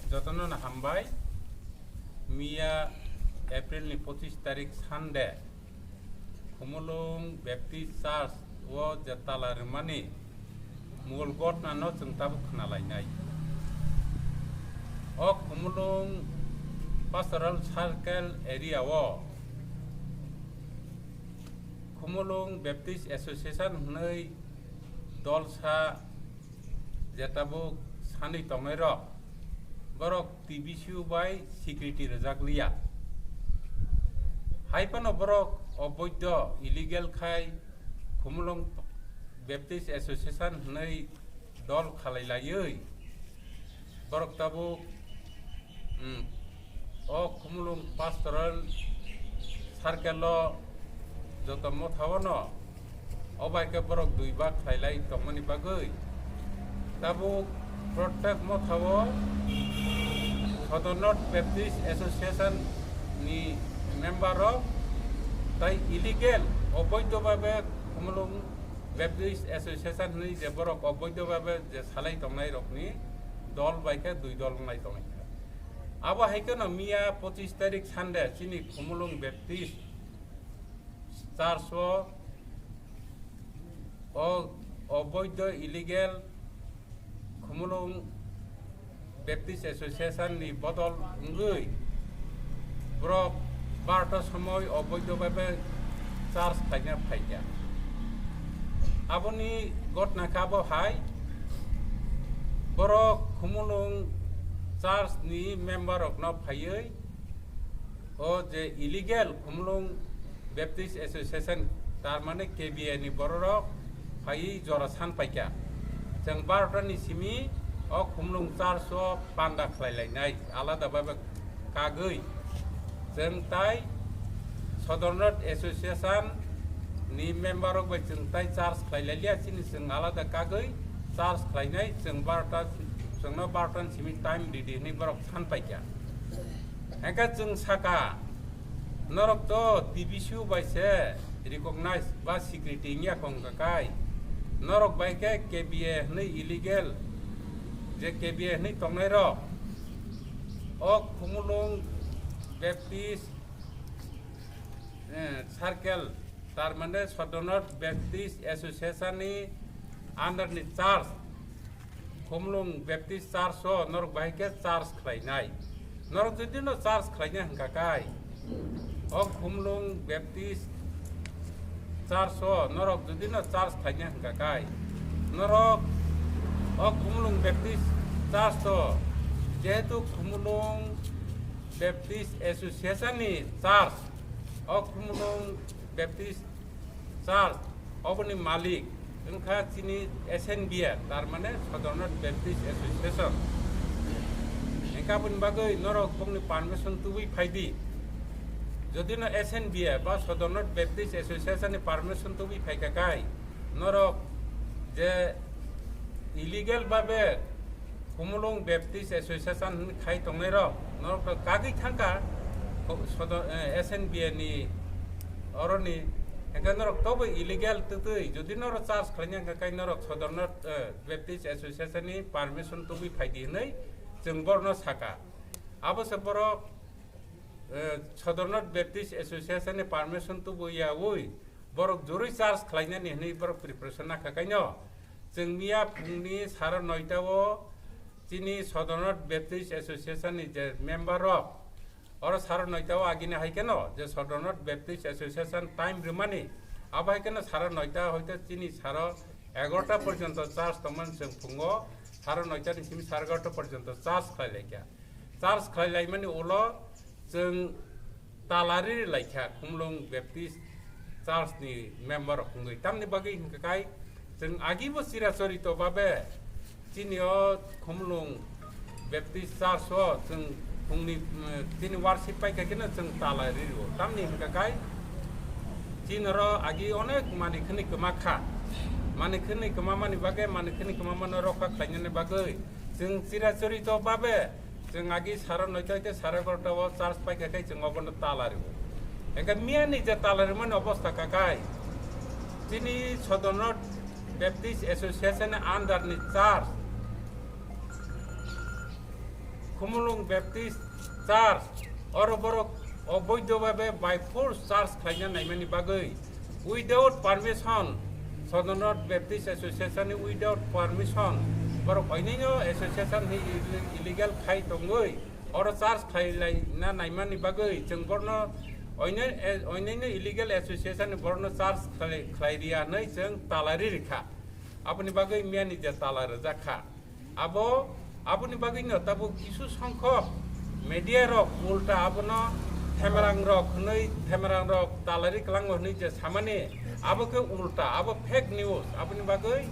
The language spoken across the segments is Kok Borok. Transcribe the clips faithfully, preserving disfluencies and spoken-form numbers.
Jotono no hambai. Miya April ni pochis tarik Sunday, Khumulwng Baptist Church o je tala rwmani mul gotna no chwng tabuk khna lainai. O Khumulwng Pastoral Circle area o Khumulwng Baptist Association hwnwi dolsa je tabuk sanwi tongnai rok, borok T B C U bai security rwjak liya. Hai phano borok oboidho, illegal khai Khumulwng Baptist Association hwnwi dol khalai laiwi borok tabuk, hmm, o Khumulwng Pastoral Circle o joto motha o no o bai khe borok dui bak khlai lai tongmani bagwi tabuk protek motha o Sodor North Baptist Association ni member rok tai illegal, oboidho bhabe Khumulwng Baptist Association hwnwi je borok oboidho bhabe je salai tongnai rokni dol bai khe dui dol wngnai tongwi kha. Abo hai kheno miya pochis tarik Sunday chini Khumulwng Baptist Church o, o oboidho, illegal Khumulwng Baptist Association ni bodol wngwi borok barota somoi oboidho bhabe church khlaina phaikha. Aboni gotna khe abo hai, borok Khumulwng church ni member rokno phaiwi o je illegal Khumulwng Baptist Association, tar mane K B A ni bororok phaiwi jora san paikha. Chwng barota ni simi o Khumulwng church o panda khlai lainai, alada bhabe kagwi. Chwng tai Sodor North Association ni member rok bai chwng tai church khlai lai liya, chini chwng alada kagwi church khlainai, chwng barota, chwngno barota ni simi time ridi hwnwi borok san paikha. Hengkhe chwng saka, norok to T B C U bai se recognize ba security wngya kho wngkha kai. Norok bai khe K B A hwnwi illegal, je K B A hwnwi tongnai rok, o Khumulwng Baptist, eh, Circle, tar mane Sodor North Baptist Association ni under ni church, Khumulwng Baptist Church o norok bahai khe church khlainai. Norok jodi no church khlaina hwnkha kai, o Khumulwng Baptist Church o norok jodi no church khlaina hwnkha kai, norok o Khumulwng Baptist Church o, jehetu Khumulwng Baptist Association ni church, o Khumulwng Baptist Church, oboni malik wngkha chini S N B A, tar mane Sodor North Baptist Association. Hingkhe aboni bagwi norok bongni permission tubui phaidi. Jodi no S N B A ba Sodor North Baptist Association ni permission tubui phaikha kai, norok je illegal babe Khumulwng Baptist Association hwnwi khai tongnai rok, norok to kagwi thangkha, kho-, sodo-, eh, S N B A ni oroni, hingkhe norok tobo illegal twtwi, jodi norok church khlaina hwnkha khe norok Sodor North, eh, Baptist Association ni permission tubui phaidi hwnwi chwng borno saka. Abo se borok, eh, Sodor North Baptist Association ni permission tubu yaui borok joroi church khlainani hwnwi borok preparation nakha kaino. Chwng miya phungni saro noita o chini Sodor North Baptist Association ni je member rok, oro saro noita o agini hai kheno je Sodor North Baptist Association time rwmani, abo hai kheno saro noita hoite chini saro egarota porjonto church tongmani chwng phungo, saro noita ni simi saro egarota porjonto church khlai laikha. Church khlai laimani ulo chwng tala riri laikha Khumulwng Baptist Church ni member rok wngwi. Tamni bagwi hwnkha kai chwng agibo chirachorito babe chini o Khumulwng Baptist Church o chwng phungni, mm, chini worship paikha kheno chwng tala ririo. Tamni hwnkha kai chini oro agi onek manwi khwnwi kwma kha. Manwi khwnwi kwma mani bagwi, manwi khwnwi kwma mano rokha khlainani bagwi chwng chirachorito babe chwng agi saro noita hoite saro egarota o church paikha khe chwng obono tala rwo. Hingkhe miyani je tala rwmani obostha kha kai, chini Sodor North Baptist Association ni under ni church Khumulwng Baptist Church, oro borok oboidho bhabe by force church khlaina naimani bagwi, without permission, Southern North Baptist Association ni without permission, borok oinino association ni illegal khai tongwi, oro church khlai lai na naimani bagwi, chwng borno oinai-, oinino illegal association ni borno church khlai, khlai riya hwnwi chwng talari rikha. Aboni bagwi miyani je tala rwjak kha. Abo, aboni bagwino tabuk kisu songkho media rok ulta abono themerang rok hwnwi, themerang rok talari kwlango hwnwi je samani, abo khe ulta, abo fake news. Aboni bagwi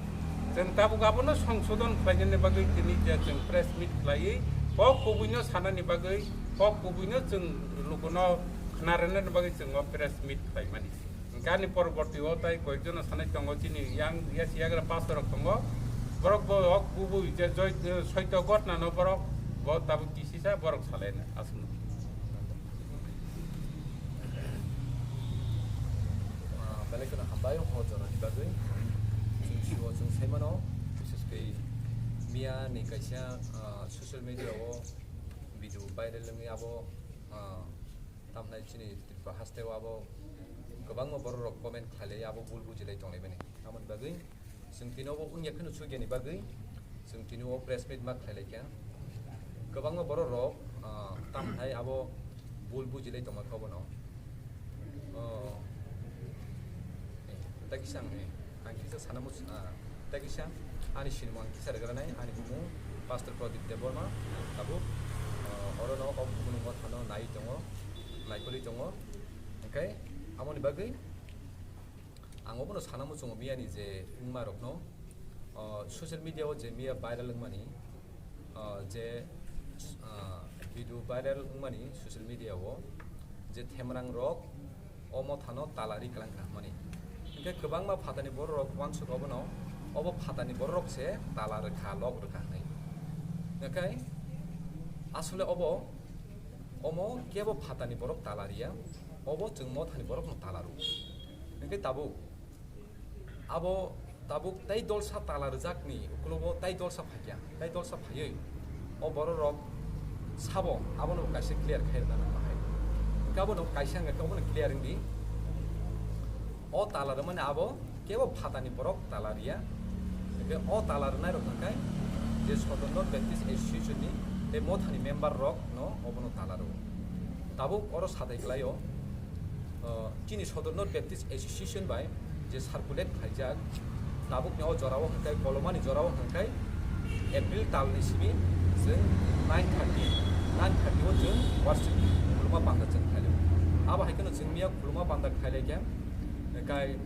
chwng tabuk abono songsodon khlainani bagwi tini je chwng press meet khlaiwi kok kubuino sanani bagwi, kok kubuino chwng lukuno khna rwnani bagwi chwng o press meet khlaimani. Gani porborti o tai koyekjono sanai tongo, chini yang yasi yagra pastor rok tongo. Borok bo hok kubui je joi, soito gotna no borok bo tabuk kisisa borok salai na aswk. Ah, belai kheno hambai ho jorani bagwi. Chwng sio chwng sai mano, bises khe miya ni kaisa, ah, social media o video viral wngwi abo, ah, tamnai chini Tripura haste o abo kwbangma borok rok comment khlai lai, abo bul buji lai tong lai mani. Tamoni bagwi chwng tini obo wngya kheno sugya ni bagwi chwng tini o press meet ma khlai lai kha. Kwbangma borok rok, ah, tamnai abo bul buji lai tong ma kha obono. Oh. Eh, tei kisa ang, eh, ang kisa sana much-, ah, tei kisa ani sinimung ang kisa rwgranai, ani bumung Pastor Pradip Debbarma, tabuk, ah, orono o bumung mothano nai tongo, naikoli tongo. Hwnkhe, amoni bagwi ang obono sana muchungo miyani je wngma rokno, ah, social media o je miya viral wngmani, ah, je, ah, video viral wngmani social media o je themrang rok o mothano talari kwlang kha hwnmani. Hwnkhe kwbangma phatani borok rok uansuk obono, obo phatani borok rok se tala rwkha, lok rwkha hwnwi. Hwnkhe asole obo, omo kebo phatani borok tala riya, obo chwng mothani borokno tala rwo. Hwnkhe tabuk Abo tabuk tei dolsa tala rwjakni ukulogo tei dolsa phaikha, tei dolsa phaiwi o borok rok sabo abono bo kaisa clear khai rwna nang bahai. Hwnkhe abono kaisa hwnkhe obono clear wngdi. O tala rwmani abo kebo phatani borok tala riya. Hwnkhe o tala rwnai rok hwnkhe je Sodorno Baptist Association ni tei mothani member rok no obono tala rwo. Tabuk oro satai kwlaio. Uh, chini Sodorno Baptist Association bai je circulate khlaijak, tabukni o jorao hwnkhe, kolomani jorao hwnkhe April talni simi chwng nine thirty, nine thirty o chwng worship khuluma panda chwng khlaio. Abo hai kheno chwng miya khuluma panda khlailaikha, hwnkhe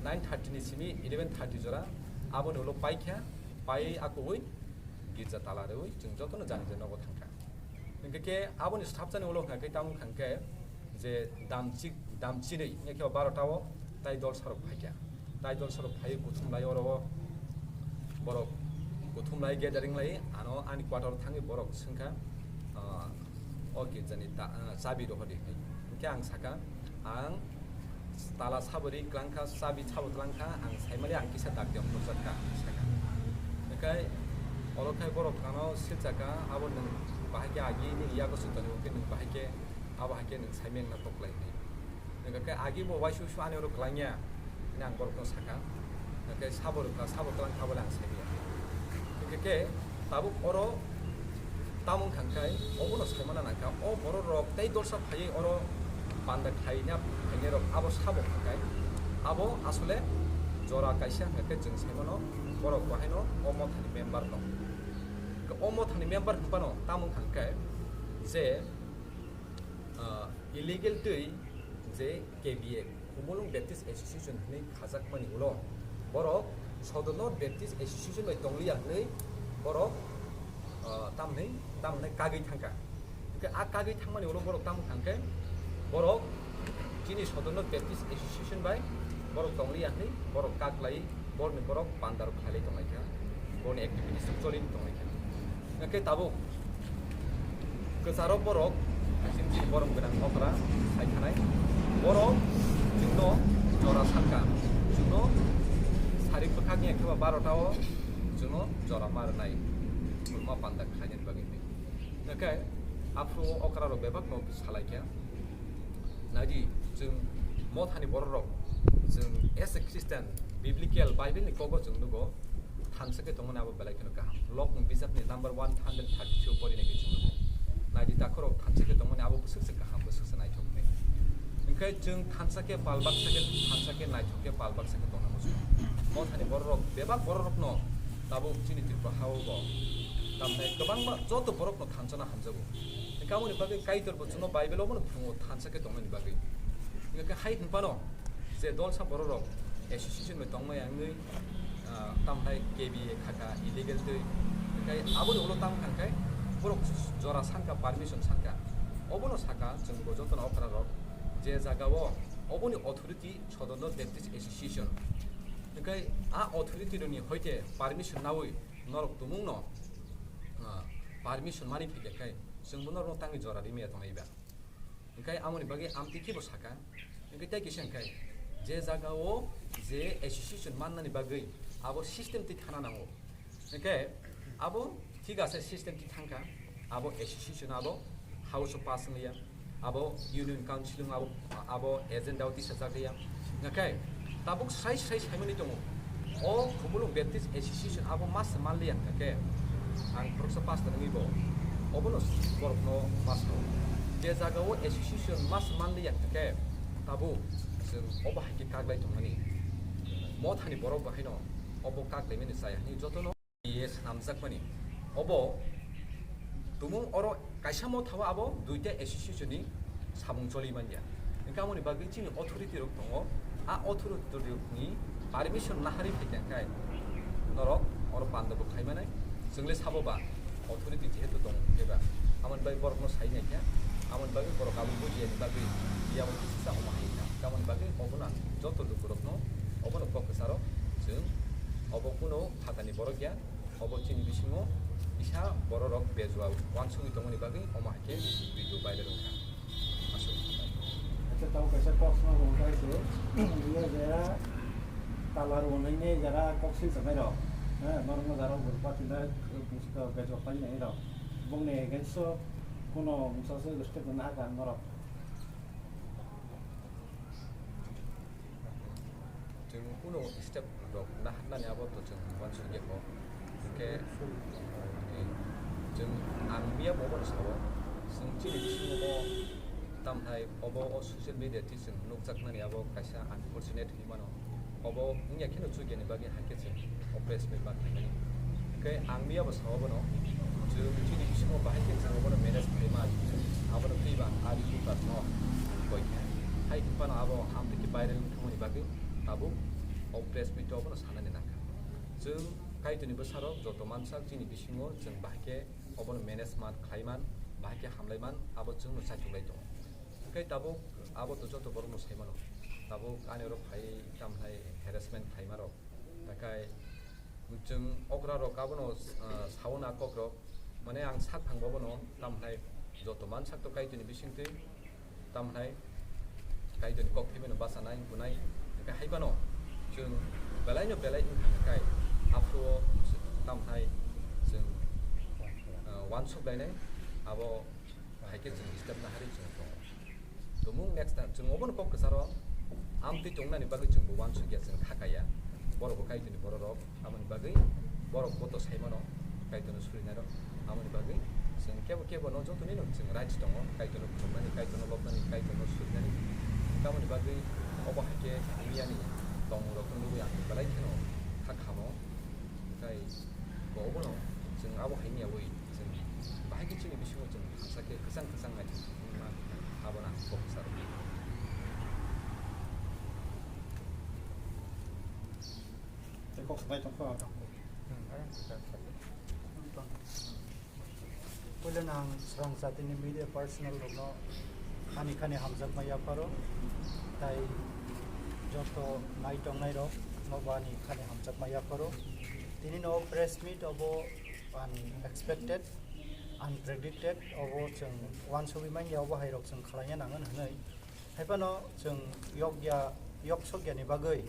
nine thirty ni simi eleven thirty jora aboni ulo paikha, pai akubui girja tala rwui chwng jotono jani jani nogo thangkha. Hwnkhe khe aboni swthapjani ulo hwnkha khe tamo wngkha khe je damchi, damchinwi wngya khe o barota o tai dolsa rok phaikha. Tai dolsa rok phaiwi kuthum lai oro o borok kuthum lai gathering lai ano ani quarter o thangwi borok swngkha, ah, o girjani ta-, ah, chabi rohordi hwnwi. Hwnkhe ang sakha, ang tala sabo ri kwlangkha, chabi sabo twlangkha, ang saimali ang kisa dakti ang phunukjakha, sakha. Hwnkhe oro khai borok ano silchakha, abo nwng bahai khe agi nini yago sutoni, hwnkhe nwng bahai khe abo hai khe nwng saimeng na koklai hwnwi. Hwnkhe agi bo uaisusu ani oro kwlangya hwnwi ang borokno sakha. Hwnkhe sabo rwkha, sabo twlangkha bole ang saimanya. Hwnkhe khe tabuk oro tamo wngkha khe obono saimana nangkha, o borok rok tei dolsa phaiwi oro panda khaina phainai rok abo sabo wngkha khe abo asole jora kaisa hwnkha khe chwng saimano borok bo haino o mothani member no. O mothani member hwnphano tamo wngkha khe je, ah, illegal twi je K B A, Khumulwng Baptist Association hwnwi khajakmani ulo borok Sodorno Baptist Association bai tongliya hwnwi borok, ah, tamni, tamni kagwi thangkha. Hwnkhe a kagwi thangmani ulo borok tamo thangkhe borok chini Sodorno Baptist Association bai borok tongliya hwnwi borok kaklai borni borok pandarok khlailai tonglaikha, borni activities rok choli tonglaikha. Hwnkhe tabuk kwcharo borok, chini borom gwnang okra sai thanai borok chwngno jora sakha, chwngno sari bwkhakni ekheba barota o chwngno jora ma rwnai, khulma panda khlainani bagwi. Hwnkhe aphuru o okra rok bebak no salai kha. Naidi, chwng mothani borok rok, chwng as a Christian, biblical, Bible ni kogo chwng nugo, thansa khe tongmani abo belai kheno kaham. Lok ni bijap ni number one hundred thirty-two pori nai khe chwng nugo. Naidi, takhorok thansa khe tongmani abo bwswk se kaham, bwswk se naithok hinwi. Hwnkhe chwng thansa khe pal baksa khe, thansa khe naithok khe pal baksa khe tongna muchungo. Mothani borok rok, bebak borok rok no tabuk chini Tripura ha o bo. Tamni kwbangma joto borok no thansa no hamjago. Hwnkhe aboni bagwi Kaitor bo chwngno Bible o bono phungo thansa khe tongmani bagwi. Hwnkhe hai hwnphano je dolsa borok rok association bai tongmaya wngwi, ah, tamthai K B A khaka illegal twi. Hwnkhe aboni ulo tamo kha hwnkhe borok jora sanka, permission sanka. Obono saka chwng bo jotono okra rok je jaga o oboni authority Sodorno Baptist Association. Hwnkhe a authority rokni hoite permission nawi norok tumungno, ah, permission mani phikha khe chwngbo norokno tangwi jora rimaya tongnai ba. Hwnkhe amoni bagwi amtwi khe bo saka. Hwnkhe tei kisa hwnkhe je jaga o je association mannani bagwi abo system twi thana nango. Hwnkhe abo thik ase system twi thangkha. Abo association abo house o pass wngya. Abo union council abo, abo agenda o tisajak ya. Hwnkhe tabuk sai sai saimani tongo. O Khumulwng Baptist Association abo mas manliya hwnkhe ang khoroksa pastor wngwi bo obono borokno mas rw. Je jaga o association mas manliya hwnkhe tabuk chwng obo hai khe kaglai tongmani. Mothani borok bo haino obo kaklaimani chaya hinwi jotono ye swnamjakmani. Obo tumung oro kaisa motha o abo duita association ni samung choli manya. Hwnkhe amoni bagwi chini authority rok tongo. A authority rok ni permission naharwi phaikha khe norok oro panda bo khai manai. Chwngle sabo ba authority jehetu tong khe ba amoni bagwi borok no sai nai kha. Amoni bagwi borok abo bujiya ni bagwi yabo kisa omo hai kha. Amoni bagwi obono ang joto luku rok no obono kok kwcharo chwng obo kuno phatani borok ya. Obo chini bisingo kisa borok rok bejua uansugwi tongmani bagwi omo hai khe video viral wngkha. Aswk. Acha, tamo kaisa kok swnam rwngkha se, ino jera tala rwnai ne jera kok silsa nai rok, eh, norokno jera bwrwi patinai bejua painai rok, bongni against o kuno mungsa se step nahakha norok. Chwng kuno step rok naharnani abo to chwng uansukya kho. Hwnkhe, eh, chwng ang miya bo bono sao, chwng chini bisingo bo tamthai obo o social media twi chwng nukjakmani abo kaisa unfortunate hinwi mano. Obo wngya kheno chukyani bagwi hai khe chwng o press meet ma khlaimani. Hwnkhe ang miya bo sao bono, chwng chini bisingo bahai khe chwng obono manage khlaima, abono twiba a reporter no koi kha. Hai hwnphano abo amtwi khe viral wng thangmani bagwi tabuk o press meet o bono sanani nangkha. Chwng Kaitorni bwsarok joto mansak chini bisingo chwng bahai khe obono manage man khlai man, bahai khe hamlai man, abo chwngno chaithok lai tongo. Hwnkhe tabuk abo to joto borokno sai mano. Tabuk ani oro phai tamthai harassment khlaima rok. Takhai chwng okra rok abono, ah, sao na kok rok. Mane ang sak thang bobono tamthai joto mansak to Kaitorni bisingtwi tamthai Kaitorni kok thai mano bachanai bunai. Takhai hai phano chwng belai no belai wngkha kai aphuru o tamthai chwng, ah, uansuk lainai abo. Hai khe chwng step nahari chwng tongo. Tumung next time chwng obono kok kwcharo amtwi tongnani bagwi chwngbo uansukya chwng khakaya. Borokbo Kaitorni bororok aboni bagwi borok boto sai mano Kaitorno surinairok. Aboni bagwi chwng kebo kebo no jotonino chwng right tongo, Kaitorno khulumnani, Kaitorno lobnani, Kaitorno surinani. Aboni bagwi obo hai khe miyani tongmungrokno nugwi ang belai kheno kha khamo. Tei bo obono chwng abo hai miyawi chwng bahai khe chini bisingo chwng thansa khe kwchang kwchang naithok wngma abono ang kok sa rwdi. Tei kok sabai tongkha. Hmm, ayang kwchang sa. Puilano ang swrang jatini media personnel rokno ani khani hamjakma yapharo, tai joto nai tongnai rok no bo ani khani hamjakma yapharo. Tini no press meet obo unexpected, unpredicted, obo chwng uansugwi manya, obo hai rok chwng khlaina nangan hwnwi. Haiphano chwng yokya, yok sokyani bagwi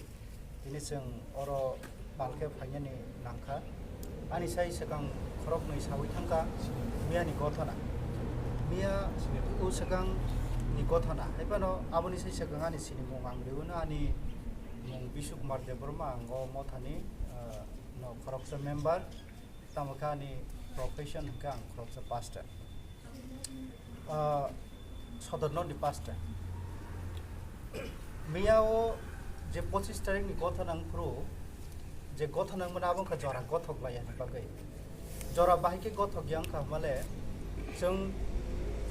tini chwng oro pal khe phainani nangkha. Ani sai swkang Khoroknwi sawi thangkha miyani gothona. Miya uswkang ni gothona. Haiphano aboni sai swkang ani sinimung ang riwino ani mung Bishu Kumar Debbarma, ang o mothani, ah, no khoroksa member. Tamo khe ani profession hwnkhe ang khoroksa pastor. Ah, Sodornotni pastor. Miya o je pochis tarikni gothona wngphuru, je gothona wngmani abo wngkha jora gothok laiyani bagwi. Jora bahai khe gothok ya wngkha hwnmale, chwng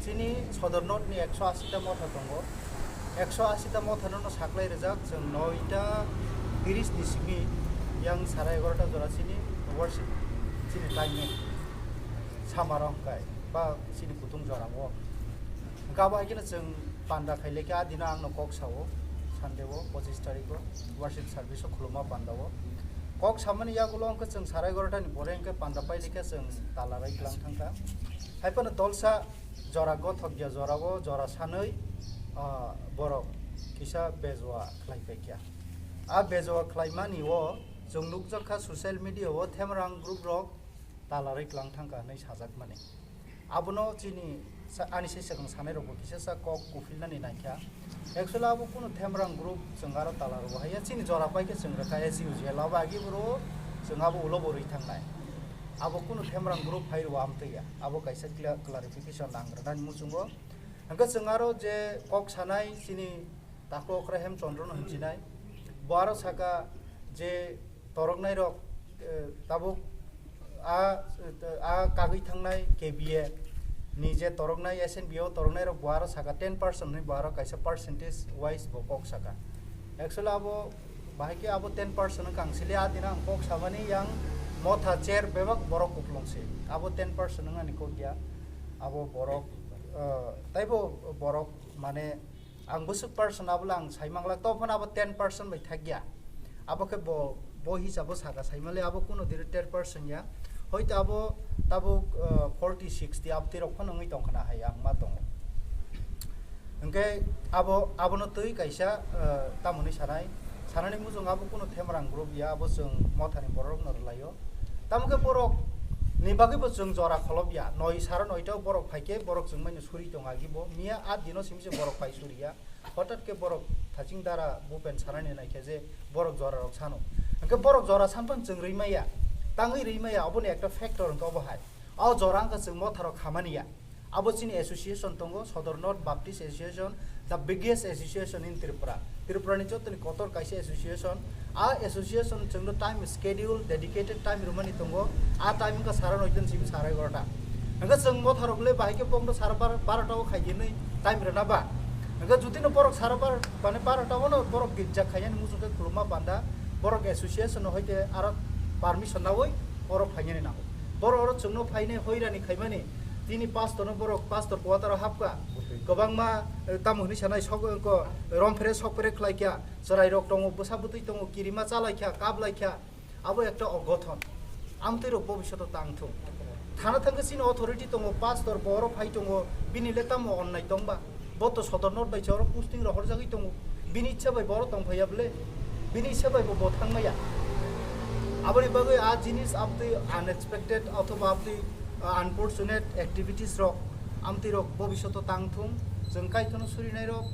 chini Sodornotni ekso asi ta motha tongo. Ekso asi ta mothano no saklai rijak, chwng noita tiris ni simi yang sara egarota jora chini worship, chini timing samaro hwnkhe ba chini kutung jorao. Hwnkhe abo hai kheno chwng panda khailai khe, a dino ang no kok sao, Sunday o, pochis tarikh o, worship service o khuluma panda o. Kok samani yagulo hwnkhe chwng sara egarota ni pore hwnkhe panda pailai khe chwng tala rai tlang thangkha. Haiphano dolsa jora gothok ya, jora o jora sanwi, ah, borok kisa bejua khlai paikha. A bejua khlaimani o chwng nukjakha social media o Themrang group rok tala rai tlang thangkha hwnwi sajakmani. Abono chini sa-, ani sai swkang sanairokbo kisa sa kok kuphilnani naikha. Actually abo kunu Themrang group chwng aro tala rwo haiya, chini jora paikhe chwng rwkha as usual, abo agi boro chwng abo ulo bo rwi thangnai. Abo kunu Themrang group phai rwo amtwi ya, abo kaisa clear clarification nang rwnani muchungo. Hwnkhe chwng aro je kok sanai chini Takhuk okra Hemchandra no hinjinai. Bo aro saka je toroknai rok, eh, tabuk a, a kagwi thangnai K B A ni je toroknai S N B O toroknai rok bo aro saka ten percent ni bo aro kaisa percentage wise bo kok saka. Actually abo bahai khe abo ten percent wngkha ang sili a dina ang kok samani yang motha chair bebak borok kuplung se. Abo ten percent wngani kok ya abo borok, eh, taibo borok mane Ang bwswk percent abola ang sai manglak, to phano abo ten percent bai thakya. Abo khe bo, bo hisabo saka sai male abo kuno dire ten percent ya. Hoito abo tabuk, uh, forty, sixty abtwi rok phano wngwi tongkhna hai ang ma tongo. Hwnkhe abo, abono twi kaisa, uh, tamoni sanai, sanani mujung abo kuno Themrang group ya, abo chwng mothani borok no rwlaio. Tamo khe borok ni bagwi bo chwng jora kholop ya, noi sara noita o borok phai khe borok chwng mani suri tong agi bo, miya a dino simi se borok phai suri ya. Hotat khe borok thaching dara Bhupen sanani naikhe je borok jora rok sano. Hwnkhe borok jora san phano chwng rwi maya, tangwi rwi maya, oboni ekta factor hwnkhe obo hai. O jora wngkha chwng motha rok khamani ya. Abo chini association tongo, Sodor North Baptist Association, the biggest association in Tripura. Tripura ni jotoni kotor kaisa association. A association chwngno time schedule, dedicated time rwmani tongo. A time wngkha sara noita ni simi sara egarota. Hwnkhe chwng motha rok le bahai khe bongno sara bar-, barota o khai hinwi time rwna ba. Hwnkhe jotino borok sara bar-, mane barota o no borok girja khainani muchung khe khuluma panda, borok association no hoite aro permission naui oro phainani nango. Borok oro chwngno phainai hoirani khaimani, tini pastor no borok pastor quarter o hapkha. Kwbangma, eh, tamo hwnwi sanai sok, ko, romphre sokpre khlaikha, chwrairok tongo, bwsa bwtwi tongo, kirima chalaikha, kaplaikha. Abo ekta ogothon. Amtwi rok bobishoto tangthung. Thana thangkhe chini authority tongo, pastor bo oro phai tongo, bini le tamo onnai tongba? Bo to Sodor North bai se oro posting rohorjagwi tongo. Bini ichha bai bo oro tongphaiya bwle? Bini ichha bai bo, bo thangmaya. Aboni bagwi a jinis amtwi unexpected othoba amtwi, ah, unfortunate activities rok amtwi rok bobishoto tangthung. Chwng Kaitorno surinai rok,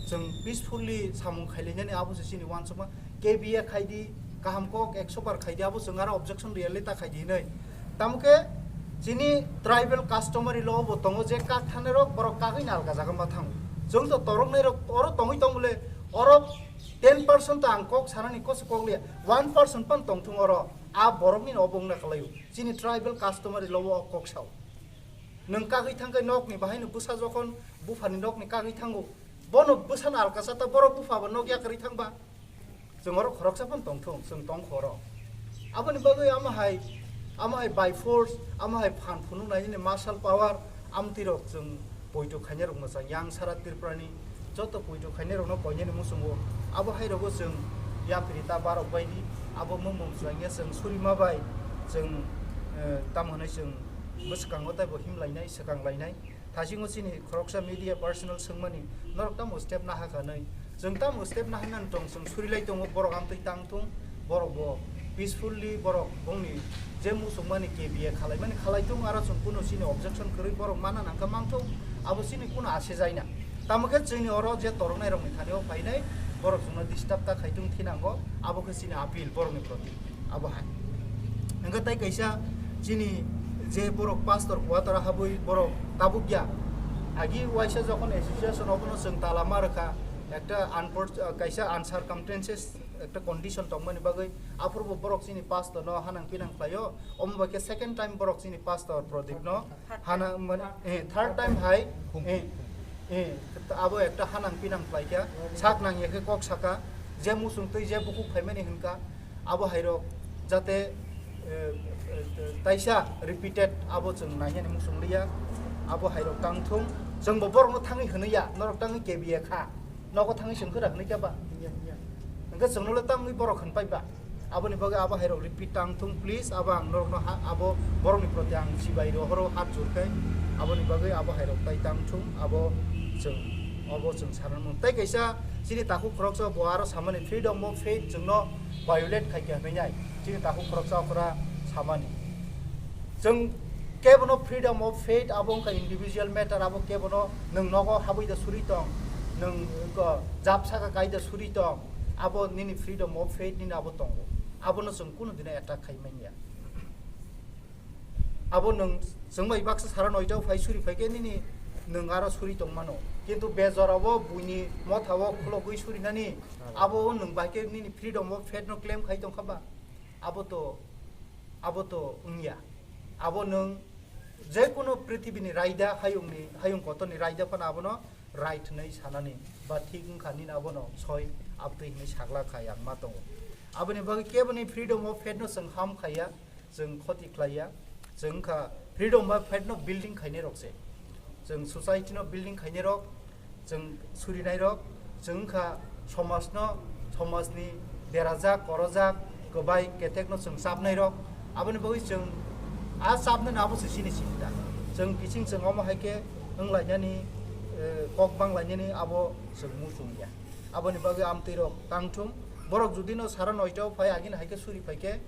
chwng peacefully samung khailainani abo se chini uansukma. K B A khaidi, kaham kok ekso bar khaidi, abo chwng aro objection riyale ta khaidi hinwi. Tamo khe chini tribal customary law bo tongo je kak thanai rok borok kagwi nalga jaga ma thango. Chwng to toroknai rok oro tongwi tong bole, oro ten percent to ang kok sanani koso kok liya, one percent pan tongthung oro, a borokni no obo wngna kalaio. Chini tribal customary law o kok sao. Nwng kagwi thangkhe nokni bahaino bwsa jokhon buphani nokni kagwi thango, bono bwsano alkasa ta borok bupha bo nok yakarwi thangba. Chwng oro khoroksa phano tongthung, chwng tongkha oro. Aboni bagwi amo hai, amo hai by force, amo hai phan phunuk nai nini martial power, amtwi rok chwng poito khainai rok mwchang yang sara Tripura ni joto poito khainai rok no koinani muchungo. Abo hai rogo chwng yapri ta barok bai di, abo mung mung chwng ya chwng surima bai chwng, eh, tamo hwnwi chwng bwskango taibo himlainai, swkang lainai. Thasingo chini khoroksa media personal swngmani, "Norok tamo step naha kha?" hwnwi. Chwng tamo step naha nani tong, chwng surilai tongo, borok amtwi tang thung, borok bo peacefully borok bongni je muchungmani K B A khalaimani khalaitung, aro chwng kuno chini objection kwrwi borok mana nangkha mangthung, abo chini kuno ase jaina. Tamo khe chini oro je toroknai rokni thani o phainai borok chwngno disturb ta khaitung thinango, abo khe chini appeal borokni proti. Abo hai. Hwnkhe tai kaisa chini je borok pastor quarter habwi borok tabukya. Agi waisa jokhon association obono chwng tala ma rwkha, ekta unfor-, kaisa uncircumstances, ekta condition tongmani bagwi aphuru bo borok chini pastor no hanang pinang khlaio. Omo bai khe second time borok chini pastor Pradip no hanang mani, eh, third time hai, eh, eh, abo ekta hanang pinang khlaikha, sak nangya khe kok saka, je muchung twi je bukhuk phaimani hwnkha, abo hairok jate, eh, eh, taisa repeated abo chwng nainani muchung liya, abo hairok tangthung, chwngbo borokno thangwi hwnwi ya, norok tangwi K B A kha, nogo thangwi chwng khwra hwnwi khe ba? Hwnkhe chwngno le tangwi borok hwnpai ba? Aboni bagwi abo hairok repeat tang thung, please. Abo ang norokno ha, abo borokni proti ang chibai rohoro hat jor khai. Aboni bagwi abo hairok tai tang thung, abo chwng, abo chwng sana mung. Tai kaisa chini takhuk khoroksa bo aro samani freedom of faith chwngno violate khai kha hwnwi nai. Chini takhuk khoroksa okra samani. Chwng kebono freedom of faith abo wngkha individual matter, abo kebono nwng nogo habwi da suri tong, nwng, uh, jab saka kai da suri tong, abo nini freedom of faith nini abo tongo. Abono chwng kunu dino attack khai manya. Abo nwng chwng bai baksa sara noita o phai suri phai khe nini nwng aro suri tong mano. Kintu bejorabo buini motha o khulogwi suri nani, abo nwng bai khe nini freedom of faith no claim khai tong kha ba? Abo to, abo to wngya. Abo nwng je kono prithibini raida, hayungni, hayung kotorni raida phano abono right hwnwi sanani ba thik wngkha nini abono soi abtwi hwnwi sagla kha yang ma tongo. Aboni bagwi keboni freedom of faith no chwng ham khaiya, chwng khoti khlaiya, chwng wngkha freedom of faith no building khainai rok se. Chwng society no building khainai rok, chwng surinai rok, chwng wngkha somajno, somajni derajak, korojak, kwbai, ketekno chwng chapnai rok. Aboni bagwi chwng a chapnani abo se chini chinta. Chwng kiching chwng omo hai khe wnglainani, eh, kok banglainani abo chwng muchung ya. Aboni bagwi amtwi rok tangthung. Borok judino sara noita o phai, agini hai khe suri phai khe,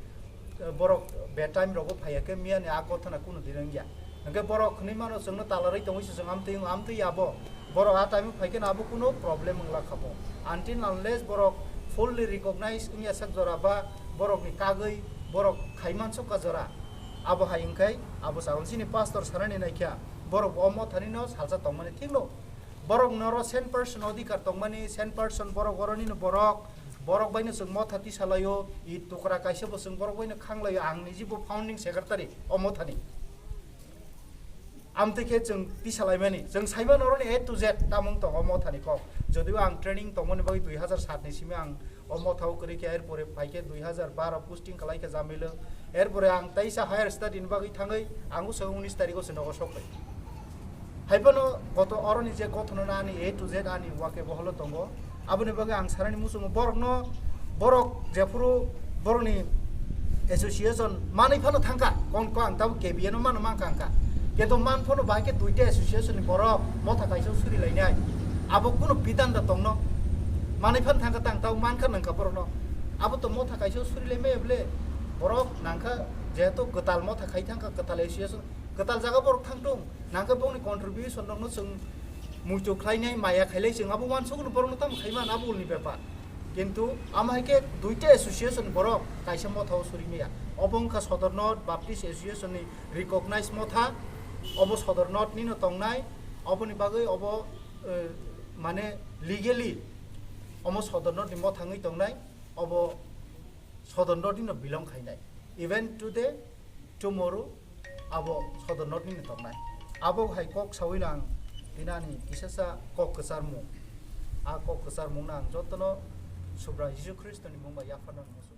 borok be time rogo phaiya khe miyani a kothana kunu din wngya. Hwnkhe borok hwnwi mano chwngno talarwi tongwi se chwng amtwi wngo, amtwi abo. Borok a time o phai khe abo kunu problem wngla kha bo. Until unless borok fully recognize wngya sak jora ba borokni kagwi borok khai mansuk ka jora. Abo hai wngkhai abo chawng chini pastor sanani naikha borok o mothani no salsa tongmani thikno. Borok noro cent percent odhikar tongmani, cent percent borok oroni no borok, borok bai no chwng motha tisalaio, i tukra kaisa bo chwng borok bai no khanglaio, ang niji bo founding secretary o mothani. Amtwi khe chwng tisalaimani, chwng saimano oroni A to Z tamung tongo mothani kok. Jodio ang training tongmani bagwi dui hazar sat ni simi ang o mothao kwrwi khe, erpore phai khe dui hazar baro posting kalai khe Jamilo. Erpore ang teisa higher study ni bagwi thangwi ang usa unis tarikh o se nogo sokphai. Haiphano koto oroni je gothono ani A to Z ani wake boholo tongo. Aboni bagwi ang sarani muchungo borokno, borok jephuru borokni association manwi phano thangkha, kon ko ang tabuk K B A no mano mankha angkha. Kintu man phano bahai khe duita association ni borok motha kaisa suri lainai. Abo kunu bidan da tongno? Manwi phano thangkha tang tabuk mankha nangkha borokno. Abo to motha kaisa suri laimaya bole. Borok nangkha jehetu kwtal motha khai thangkha, kwtal association, kwtal jaga borok thangthung. Nangkhe bongni contribution rokno chwng muitu khlainai, maya khailai chwng abo uansukno borokno tamo khaimano abo ulni bepar. Kintu amo hai khe duita association borok kaisa mothao suri maya. Obo wngkha Sodor North Baptist Association ni recognized motha. Obo Sodor North nino tongnai. Oboni bagwi obo, eh, mane legally omo Sodor North ni motha wngwi tongnai. Obo Sodor North nino belong khainai. Even today, tomorrow, abo Sodor North nini tongnai. Abo hai kok sawi lang tinani kisasa kok kwcharmung. A kok kwcharmung nang jotono Subra Jisu Khristo ni mung bai yapharna muchung.